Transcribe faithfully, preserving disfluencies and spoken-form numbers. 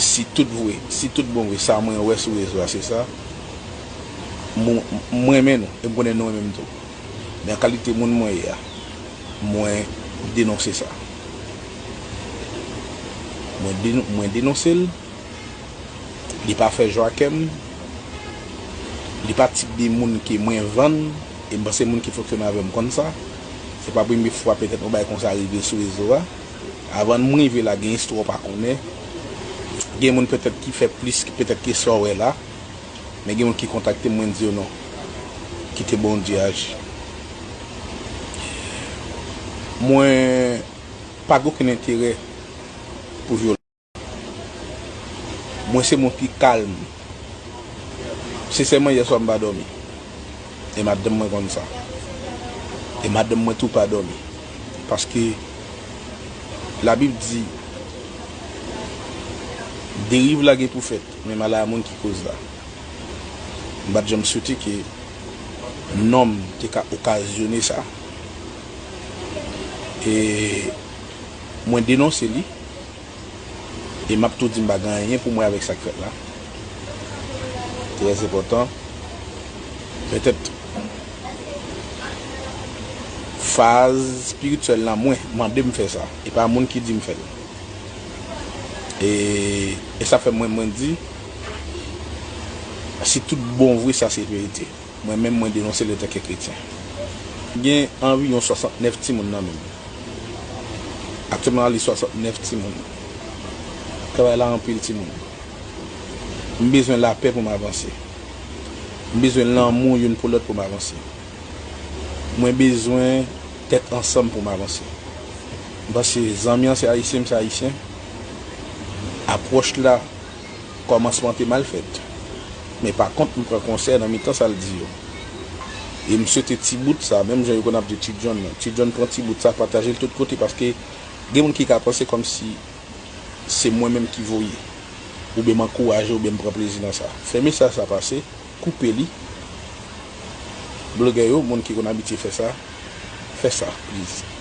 Si tout vre, si tout bon vre, sa mwen wè sou rezo a, se sa. Mwen, mwen renmen nou, e m konnen nou renmen m tou. Men an kalite moun mwen ye a, mwen denonse sa. Mwen den-, mwen denonse l. Li pa fè jwa kè m. Li pa tip de moun ke mwen vann. E m panse moun ki fonksyone avè m konn sa. Se pa premye fwa petèt yon bagay konsa rive sou rezo a. Avan m rive la, gen istwa w pa konnen. Gen moun petèt ki fè plis petèt ke sa w wè la. Men gen moun ki kontakte m, mwen di yo non. Kite Bondye aji. Mwen pa gen okenn enterè pou vyolans. Mwen se moun pi kalm. Sensèman, yè swa m pa dòmi. E madanm mwen konn sa. E madanm mwen tou pa dòmi. Paske Labib di, deriv la gen pou fèt, men malè a moun ki koz la. M pa t janm swete ke nonm te ka okazyone sa. E mwen denonse li. E m ap tou di m pa gen anyen pou mwen avèk sa k fèt la. Trè enpòtan. Petèt faz espirityèl lan mwen mande m fè sa. E pa moun ki di m fè l. E, e sa fè mwen, mwen di, si tout bon vre, sa se verite. Mwen menm, mwen denonse l antanke kretyen. Gen anviwon swasantnèf timoun nan men m. Aktyèlman, li swasantnèf timoun. Travay la anpil timoun. M bezwen lapè pou m avanse. M bezwen lanmou youn pou lòt pou m avanse. Mwen bezwen tèt ansanm pou m avanse. M panse zanmi an se ayisyen, m se ayisyen. Apwòch la, kòmansman te mal fèt. Men pa kont, m pran konsèy nan mitan sa l di yo. E m swete ti bout sa, menm jan yo konn ap di Ti John nan. Ti John pran ti bout sa, pataje l tout kote, paske gen moun ki ka panse kòmsi se mwen menm ki voye. Oubyen m ankouraje, oubyen m pran plezi nan sa. Fè mesaj sa pase, koupe li. Blogè yo, moun ki konn abitye fè sa, fè sa, please.